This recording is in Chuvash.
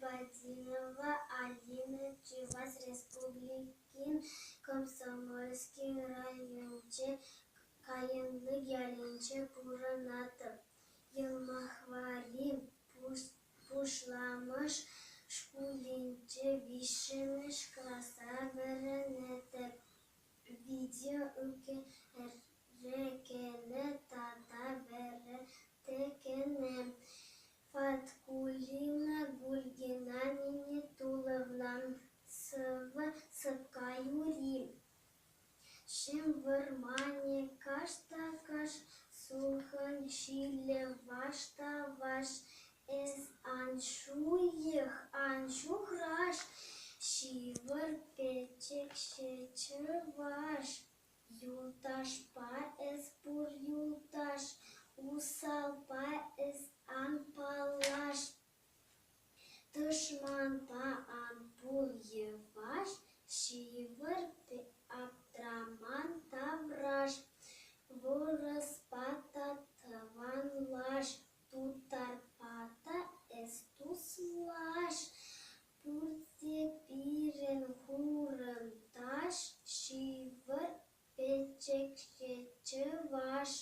Господинова Алина Чӑваш Республикин Комсомольски районӗнчи Кайнлӑк ялӗнче пурӑнатӑп. Йӑлмахвари пуҫламӑш шкулӗнче виҫҫӗмӗш класра вӗренетӗп. Видео ӳкерекене тата вӗрентекене Фаткуллина Гульгина Минетулловна. Сӑвӑ сӑпка юрри. Ҫӗм вӑрманӗ каш та каш, сулхӑн ҫилӗ ваш та ваш. Эс ан ҫуйӑх, ан ҫухраш, ҫывӑр пӗчӗкҫӗ чӑваш. Юлташпа эс пур юлташ, усалпа эс ан паллаш. Тӑшманпа ан пул йӑваш, ҫывӑр аптраман тавраш. Вырӑспа та тӑванлаш, тутарпа та эс туслаш. Пурте пирӗн хурӑнташ, ҫывӑр пӗчӗкҫӗ чӑваш.